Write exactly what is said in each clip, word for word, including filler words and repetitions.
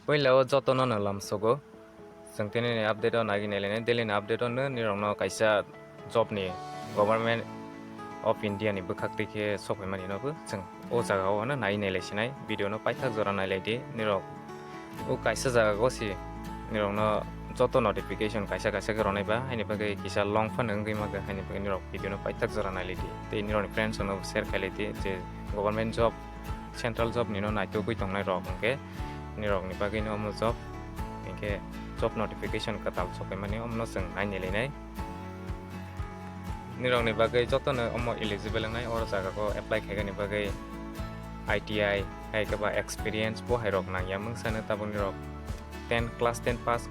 Puila o jotono no lamsogo. Chwng tini ni update o nagi nailainai. Daily ni update o no nirokno kaisa job ni Government of India ni bwkhak twi khe sokphaimani no bo chwng o jaga o no nai nailaisinai. Video no paithak jora nailai di nirok. O kaisa jaga o si nirokno joto notification kaisa kaisa khe ronai ba, haini bagwi kisa long phano wngwi ma khe, haini bagwi nirok video no paithak jora nailai di. Tei nirokni friends rokno share khailai di je government job, central job nino naitugwi tongnai rok hwnkhe nirokni bagwi no omo job, hinkhe job notification kwtal sokphaimani omono chwng nainailainai. Nirokni bagwi jotono omo eligible wngnai, oro jaga o apply khaigani bagwi I T I hai khe ba experience bo hai rok nangya mungsano, tabuk nirok ten, class ten pass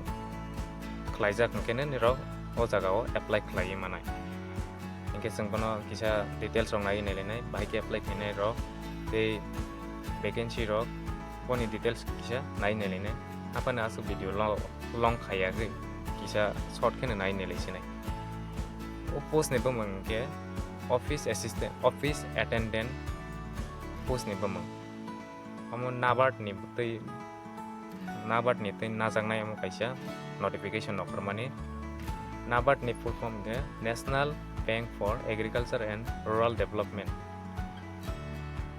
khlaijak hwnkhe no nirok o jaga o apply khlaiwi manai. Hinkhe chwng bono kisa details rok naiwi nailainai, bahai khe apply khainai rok tei vacancy rok boni details kisa naiwi nailainai. Haphano aswk video lo-, long khayagwi kisa short kheno naiwi nailaisinai. O post ni bumung hinkhe office assistant, office attendant post ni bumung. Omo NABARD ni twi, NABARD ni twi najaknai omo kaisa notification nongkhormani. NABARD ni full form hinkhe National Bank for Agriculture and Rural Development.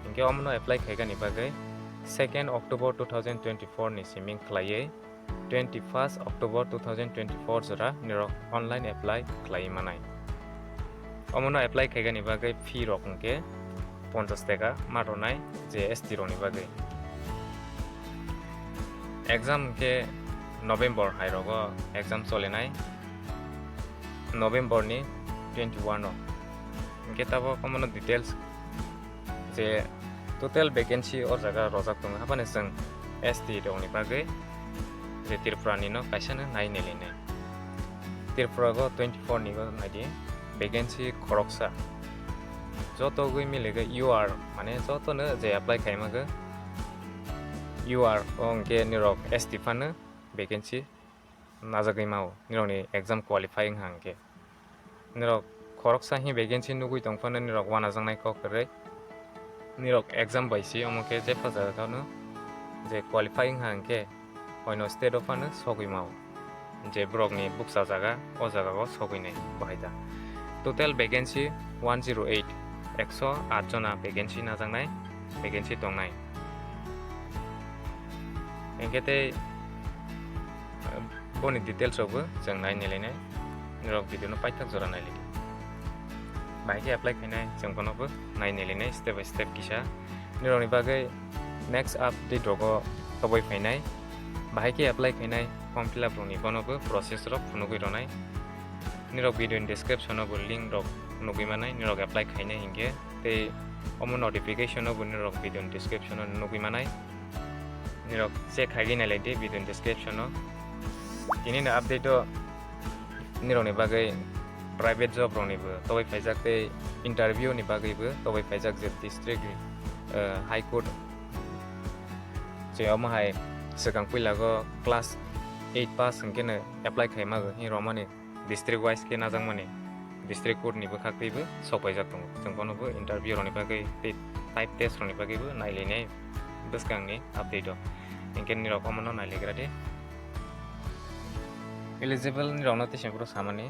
Hinkhe omono apply khaigani bagwi second October two thousand twenty-four ni siming khlaiwi twenty-first October two thousand twenty-four jora nirok online apply khlaiwi manai. Omono apply khaigani bagwi fee rok hwnkhe ponchash taka ma rwnai je S T rokni bagwi. Exam hwnkhe November hai rogo exam solinai, November ni twenty-one o. Hinkhe tabuk omono details je total vacancy o jaga rojak tongo, haphano chwng S T rokni bagwi je Tripura ni no kaisa no nai nailainai. Tripura go twenty-four ni go naidi vacancy khoroksa. Joto gwi miligwi U R mane joto no je apply khaima go U R o hwnkhe nirok S T phano vacancy najagwi mao, nirokni exam qualify wngkha hwnkhe. Nirok khoroksa hi vacancy nugwi tongphano nirok wanajaknai kok kwrwi. Nirok exam bai si omo khe jepha jaga no je qualify wngkha hwnkhe hoino state o phano sogwi mao. Je borokni bukcha jaga o jaga o sogwi nai bahai da. Total vacancy one zero eight, ekso aat jona vacancy najaknai, vacancy tongnai. Hinkhe tei, eh, boni details rokbo chwng nai nailainai, norok video no paithak jora nailai di. Bahai khe apply khainai chwng bono bo nai nailainai step by step kisa. Norokni bagwi next update rogo toboi phainai. Bahai khe apply khainai form fill up rokni bono bo process rok phunugwi rwnai. Norok video ni description o bo link rok nugwi manai, norok apply khainai hinkhe tei omo notification o bo norok video ni description o nugwi manai. Nirok check khaigwi nailai di video ni description o. Tini ni update o nirok ni bagwi private job rok ni bo toboi phaijak tei interview ni bagwi bo toboi phaijak je district, eh, high court je omo hai swkang puila go class eight pass hwnkhe no apply khaima go hi romani. District wise khe najakmani, district court ni bwkhak twibo sokpaijak tongo. Chwng bono bo interview rokni bagwi tei type test rokni bagwibo nailainai bwskangni update o. Hinkhe nirok omono nailaigra di. Eligible nirokno tei se bwrwi samani,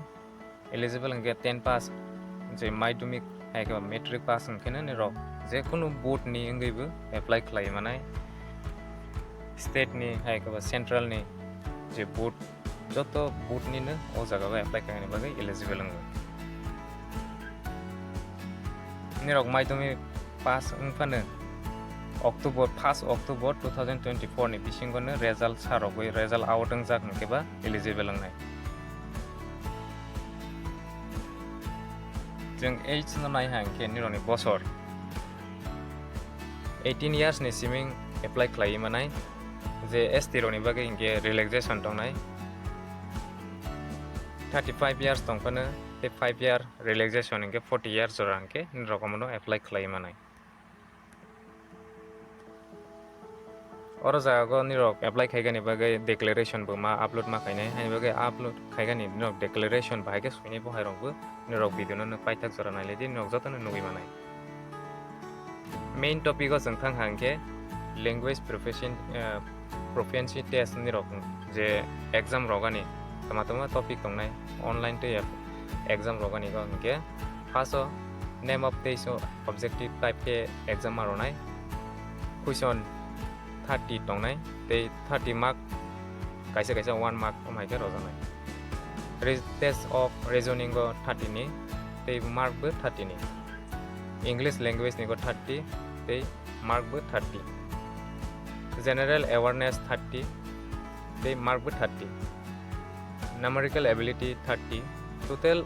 eligible hinkhe ten pass, je madhyamik hai khe matric pass hinkhe nirok jekunu board ni wngwibo apply khlai manai. State ni hai khe central ni je board, joto board nino o jaga o apply khainani bagwi eligible wngo. Nirok madhyamik pass wngphano October, first October two thousand twenty-four ni bisingo no result sa rogwi result out wngjak hwnkhe ba eligible wngnai. Chwng age no nai ha hwnkhe nirokni bosor eighteen years ni siming apply khlaiwi manai, je S T rokni bagwi hinkhe relaxation tongnai. Thirty five years tongphano tei five year relaxation hinkhe forty years jora hinkhe nirok omono apply khlaiwi manai. Oro jaga o nirok apply khaigani bagwi declaration bo ma upload ma khainai, haini bagwi upload khaigani nirok declaration bahai khe swinai bo hai rok bo nirok video no nuk paithak jora nailai di, nirok jotono nugwi manai. Main topic o chwng thang hang khe language proficien-, eh, proficiency test ni rok je exam rogani tama tama topic tongnai online tei exam rogani go hingke first o name of tei so objective type ke exam ma ronai question thirty tongnai tei thirty mark kaisa kaisa one mark om hai ke rojaknai. Re-, test of reasoning go thirty ni tei mark bo thirty ni. English language ni go thirty tei mark bo thirty. General awareness thirty tei mark bo thirty. Numerical ability thirty. Total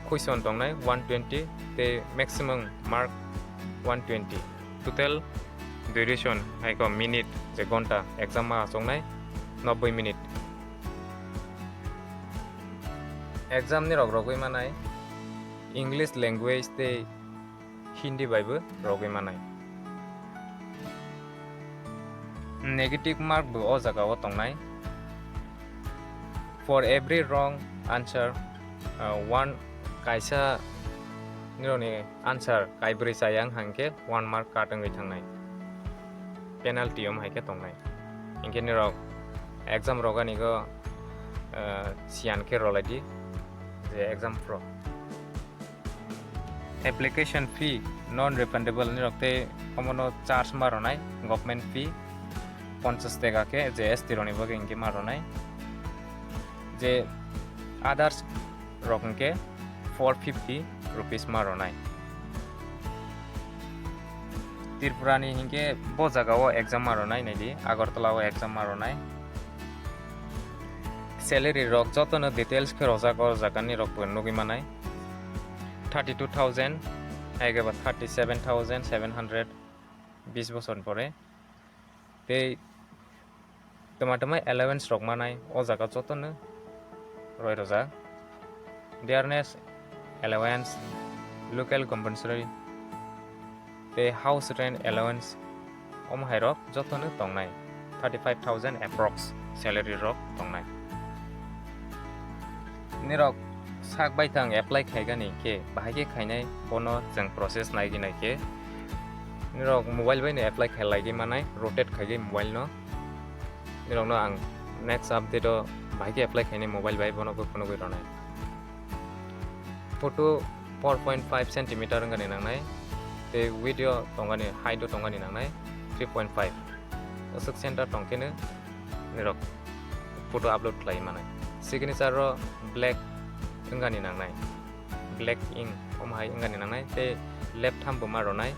question tongnai one twenty tei maximum mark one twenty. Total duration hai ko minute je gonta exam ma achongnai nobboi minute. Exam ni rok rogwi manai English language tei Hindi bai bo rogwi manai. Negative mark bo o jaga o tongnai. For every wrong answer, uh, one kaisa nirokni answer kaibrwi chaya wng hangkhe one mark cut wngwi thangnai. Penalty om hai khe tongnai. Hinkhe nirok exam rogani go, uh, siyan khe rolai di je exam pro. Application fee non refundable nirok tei omono charge ma ronai government fee ponchas teka khe je S T rokni bagwi hinkhe ma ronai je others rok hinkhe four fifty rupees ma ronai. Tripura ni hinkhe bo jaga o exam ma ronai naidi Agartala o exam ma ronai. Salary rok jotono details khe rojak o jaga ni rok bo nugwi manai. Thirty two thousand, hai khe ba thirty seven thousand seven hundred, bis bosor ni pore. Tei tama tama allowance rok manai o jaga jotono roi rojak. Dearness allowance, local compensatory, tei house rent allowance, omo hai rok jotono tongnai, thirty five thousand approx salary rok tongnai. Nirok sak baithang apply khaigani khe bahai khe khainai, bono chwng process naigwi naikhe nirok mobile bai no apply khailai manai, rotate khaigwi mobile no. Nirokno ang next update o bahai khe apply khainai mobile bai, bono bo phunugwi rwnai. Photo four point five centimeter wngani nangnai, tei width o tongani, height o tongani nangnai three point five. Aswk center tongkheno nirok photo upload khlai manai. Signature o black wngani nangnai, black ink omo hai wngani nangnai, tei left thumb bo ma ronai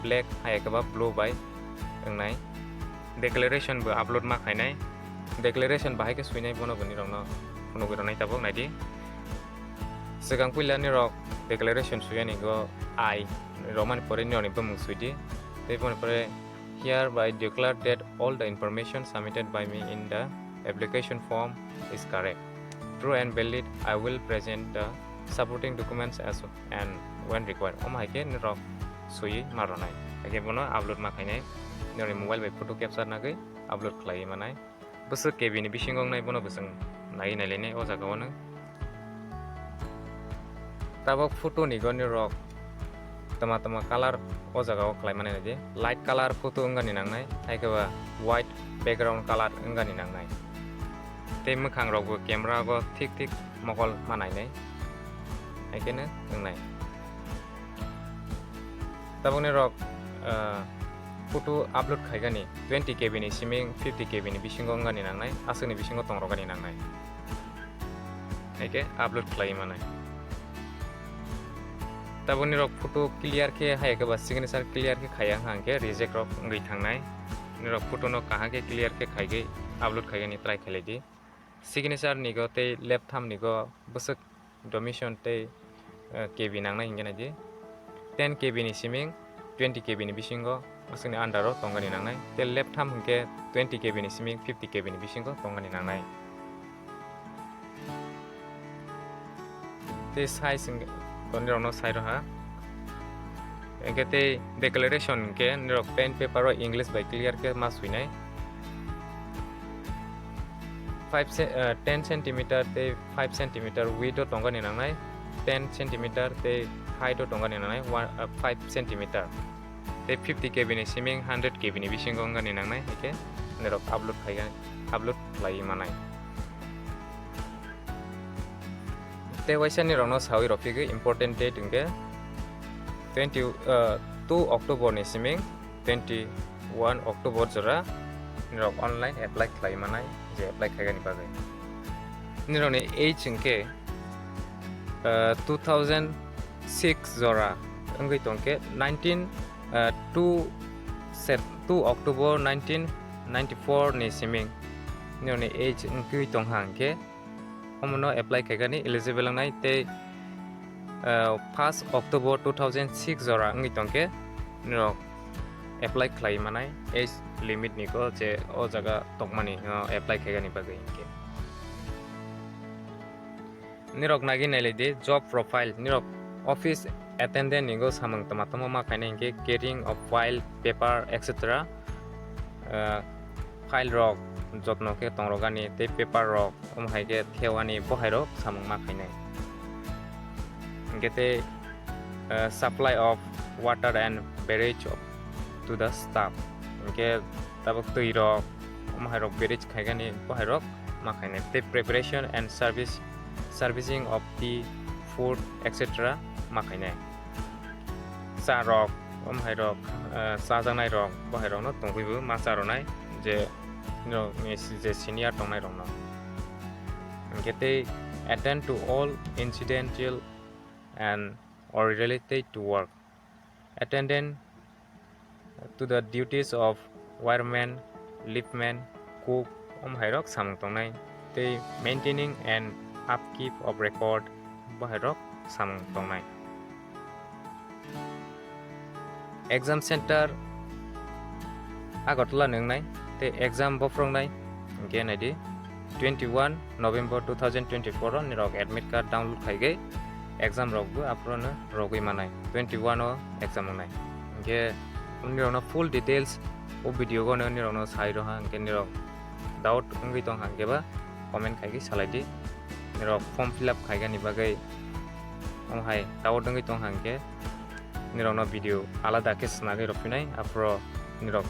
black hai khe ba blue bai wngnai. Declaration bo upload ma khainai, declaration bahai khe swinai bono bo nirokno phunugwi rwnai tabuk naidi. Swkang puila nirok declaration suyani go I Roman pore nirokni bumung swidi. Tei boni pore, "Hereby declare that all the information submitted by me in the application form is correct, true and valid. I will present the supporting documents as and when required." Omo hai khe nirok swiwi ma rwnai. Hai khe bono upload ma khainai. Nirokni mobile bai photo capture nagwi upload khlaiwi manai. Bwswk K B ni bisingo wngnai bono bo chwng naiwi nailainai o jaga o no. Tabok photo ni goni rok tama tama color o jaga o khlai mani naidi. Light color photo wngani nangnai, hai khe ba white background color wngani nangnai. Tei mwkhang rok bo camera o thik thik mokol ma nainai, hai khe no wngnai. Tabokni rok, ah, photo upload khaigani twenty K B ni siming fifty K B ni bisingo wngani nangnai, aswkni bisingo tongrogani nangnai. Hai khe upload khlaiwi manai. Tabokni rok photo clear khe, hai khe ba signature clear khe khaiya hwnkhe reject rok wngwi thangnai. Nirok photo no kaham khe clear khe khaigwi upload khaigani try khailai di. Signature ni go tei left thumb ni go bwswk Domination tei, eh, K B nangnai hinkhe naidi. Ten K B ni siming twenty K B ni bisingo aswkni under o tongani nangnai. Tei left thumb hinkhe twenty K B ni siming fifty K B ni bisingo tongani nangnai. Tei size hinkhe tonirokno sai roha. Hinkhe tei declaration hinkhe nirok pen paper o English bai clear khe ma swinai. Five ce-, ah, ten centimeter tei five centimeter width o tongani nangnai, ten centimeter tei height o tongani nangnai, one, ah, five centimeter. Tei fifty K B ni siming hundred K B ni bisingo wngani nangnai, hingke norok upload khaigani, upload khlaiwi manai. Tei waisa nirokno sawi rwphigwi important date hingke twenty, uh, two October ni siming twenty one October jora nirok online apply khlai manai, je apply khaigani bagwi. Nirokni age hingke, uh, two thousand six jora wngwi tongkhe nineteen, uh, two Sep-, two October nineteen ninety four ni siming nirokni age wngwi tongkha hingke omono apply khaigani eligible wngnai tei, ah, first October two thousand six jora wngwi tongkhe norok apply khlai manai age limit ni go je o jaga tongmani, ah, apply khaigani bagwi hingke. Nirok nagi nailai di job profile, nirok office attendant ni go samung tama tamo ma khainai hingke carrying of file, paper, et cetera. Ah, file rok jotno khe tongrogani tei paper rok omo hai khe thewani bohairok samung ma khainai. Hingke tei, eh, supply of water and beverage of, to the staff. Hingke tabuk twi rok, omo hai rok beverage khaigani bohairok ma khainai. Tei preparation and service, servicing of tea, food, et cetera ma khainai. Cha rok, omo hai rok, eh, chajaknai rok, bohairokno tongwibo ma cha rwnai je, no, ni si-, je senior tongnai rokno. Hingke tei attend to all incidental and or related to work. Attendant to the duties of wireman, liftman, cook, omo hai rok samung tongnai. Tei maintaining and upkeep of record, bo hai rok samung tongnai. Exam center Agartala ni wngnai, tei exam bophrongnai, hingke naidi twenty one November two thousand twenty four o nirok admit card download khaigwi exam rokbo aphorono rogwi manai, twenty one o exam wngnai. Hingke nirokno full details o video gono nirokno sai rwha, hingke nirok doubt wngwi tongkha hingke ba comment khaigwi salaidi. Nirok form fill up khaigani bagwi omo hai doubt wngwi tongkha hingke nirokno video alada khe swnagwi rw phinai, aphuru nirok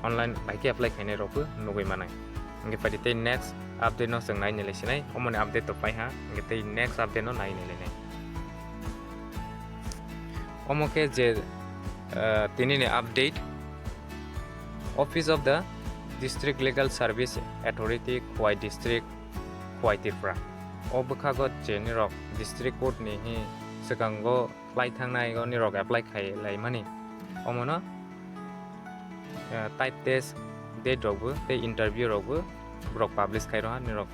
online bai khe apply khainai rokbo nugwi manai. Hingke phaidi tei next update no chwng nai nai lai sinai, omoni update to pai ha, hingke tei next update no nai nai lai nai. Omo khe je, eh, tini ni update, Office of the District Legal Service Authority, Khowai District, Khowai Tripura. O bwkhago je nirok District Court ni hi swkango lai thangnai o nirok apply khai lai mani. Omono, eh, type test date rokbo tei interview rokbo borok publish khai rwha nirok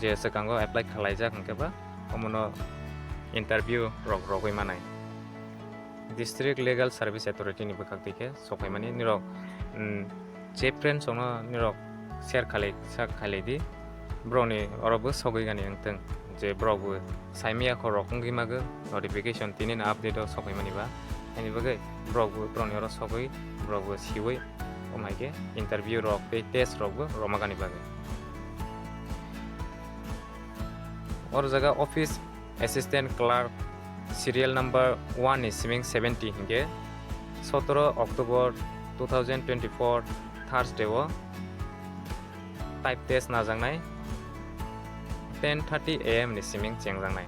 je swkango apply khlaijak hwnkhe ba omono interview rok rogwi manai. District Legal Service Authority ni bwkhak twi khe sokphaimani nirok, mm, je friends rokno nirok share khalai, sa khalai di, borokni oro bo sogwi gani wngthung je borok bo saimaya khorok wngwi mago notification tini no update o sokphaimani ba, haini bagwi borok bo borokni oro sogwi borok bo siwi, omo hai khe interview rok tei test rok bo romagani bagwi. Oro jaga office Assistant Clerk serial number one ni siming seventy hingke sotoro October two thousand twenty-four Thursday o type test najaknai ten thirty A M ni siming chengjaknai.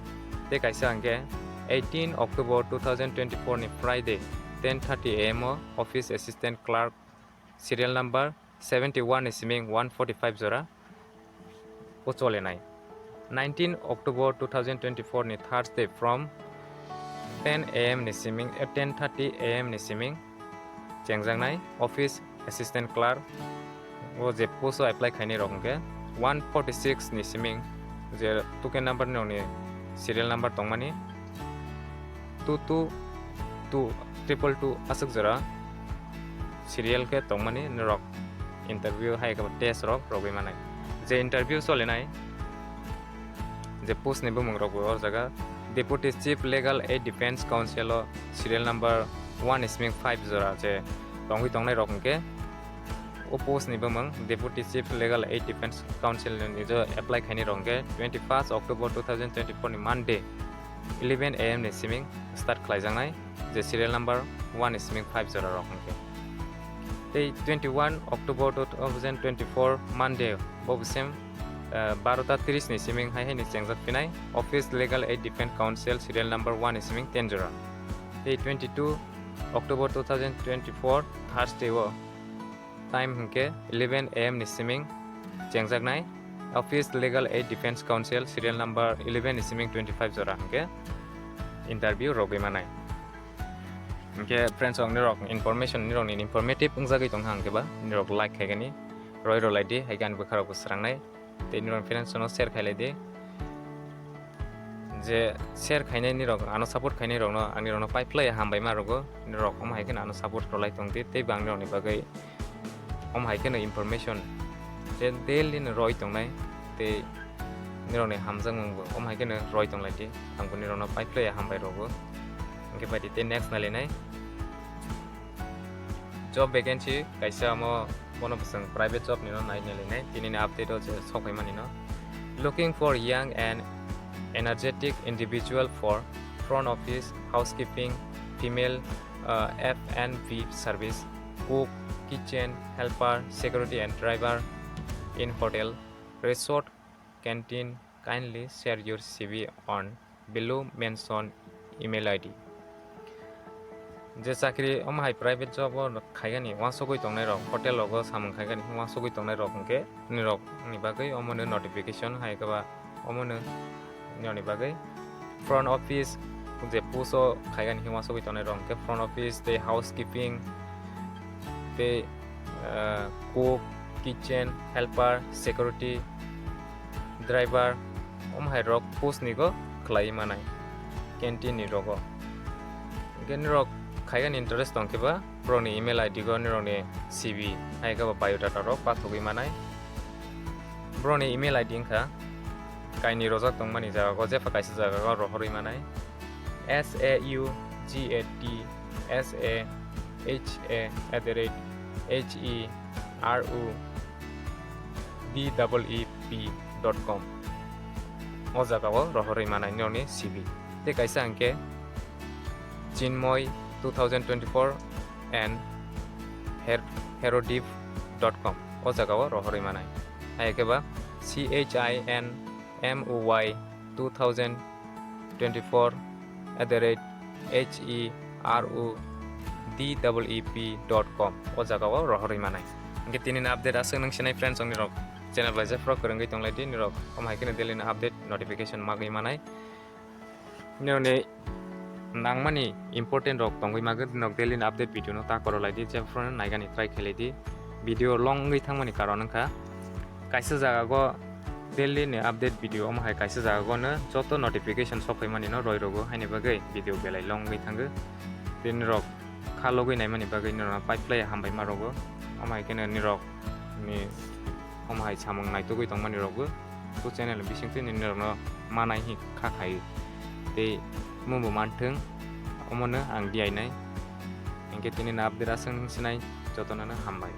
Tei kaisa hingke eighteen October two thousand twenty-four ni Friday ten thirty A M o Office Assistant Clerk serial number seventy one ni siming one forty five jora o cholenai. Nineteen October two thousand twenty-four ni Thursday from ten A M ni siming, eh, ten thirty A M ni siming chengjaknai Office Assistant Clerk o je post o apply khainai rok hwnkhe one forty six ni siming je token number ni rokni serial number tongmani two two two triple two aswk jora serial khe tongmani norok interview hai khe test rok rogwi manai. Je interview solinai je post ni bumung rok bo o jaga Deputy Chief Legal Aid Defense Counsel o serial number one sming five jora je tongwi tongnai rok hwnkhe o post ni bumung Deputy Chief Legal Aid Defense Counsel ni je apply khainai rok hwnkhe twenty first October two thousand twenty four ni Monday eleven A M ni siming start khlaijaknai, je serial number one ni siming five jora rok hwnkhe. Tei twenty-one October two thousand twenty-four Monday bo bwsem, eh, barota tris ni siming hai hai ni chengjak phinai Office Legal Aid Defense Council serial number one ni siming ten jora. Tei twenty-two October two thousand twenty-four Thursday o time hwnkhe eleven A M ni siming chengjaknai Office Legal Aid Defense Council serial number eleven ni siming twenty-five jora hwnkhe interview rogwi manai. Hwnkhe friends, ang nirok information, nirok ni informative wngjagwi tongkha hwnkhe ba nirok like khaigani, roi rwlai di, hai khe ani bwkha rok bo srangnai. Tei nirok friends no share khailai di. Je share khainai nirok ano support khainai rokno, ang nirokno pai phlai hambai ma rwgo. Nirok omo hai kheno ano support rwlai tong di, tei bo ang nirokni bagwi omo hai kheno information je daily no roi tongnai, tei nirokni hamjakmung bo omo hai kheno roi tonglai di. Ang bo nirokno pai phlai hambai rwgo. Hwnkhe bai di tei next nailainai. Job vacancy kaisa omo, bono bwswng private job nino nai nailainai. Tini ni update o je sokphaimani no. Looking for young and energetic individual for front office, housekeeping, female, uh, F and B service, cook, kitchen helper, security and driver in hotel, resort, canteen. Kindly share your C V on below mentioned email I D. Je chakri omo hai private job o khaigani, uansugwi tongnai rok, hotel rogo samung khaigani, uansugwi tongnai rok hwnkhe nirok ni bagwi omo no notification hai khe ba omo no nirok ni bagwi front office je post o khaigani, uansugwi tongnai rok hwnkhe front office tei housekeeping tei, ah, cook, kitchen helper, security, driver, omo hai rok post ni go khlai manai, canteen ni rogo. Hwnkhe nirok khaigani interest tong khe ba, borok ni email I D go nirok ni C V, hai khe ba biodata rok pathogwi manai. Borok ni email I D wngkha kainwi rojak tongmani jaga go, jepha kaisa jaga go rohorwi manai. S A U G A T S A H A at the rate H E R O D E E P dot com. O jaga o rohorwi manai nirokni C V. Tei kaisa hwnkhe Chinmoy two thousand twenty-four and Her-, Herodip dot com. O jaga o rohorwi manai. Hai khe ba C H I N M O Y two thousand twenty-four at the rate H E R O D E E P dot com. O jaga o rohorwi manai. Hwnkhe tini ni update aswk nung sinai friends, ang nirok channel bai jephru kwrwngwi tonglai di, nirok omo hai kheno daily ni update notification magwi manai. Nirok ni nangmani important rok tongwi magwi, nok daily ni update video no ta korolai di, jephru naigani try khailai di. Video long wngwi thangmani karon wngkha kaisa jaga go daily ni update video, omo hai kaisa jaga go no joto notification sokphaimani no roi rogo, haini bagwi video belai long wngwi thango. Tei nirok kha logwi naimani bagwi nirok no pai phlai hambai ma rogo. Omo hai kheno nirok ni omo hai samung naitugwi tongmani rok bo o channel bisingtwi nirok no manai hi kha khai tei mungbo manthwng, omo no ang diyainai. Hwnkhe tini ni update aswk nung sinai, jotono no hambai.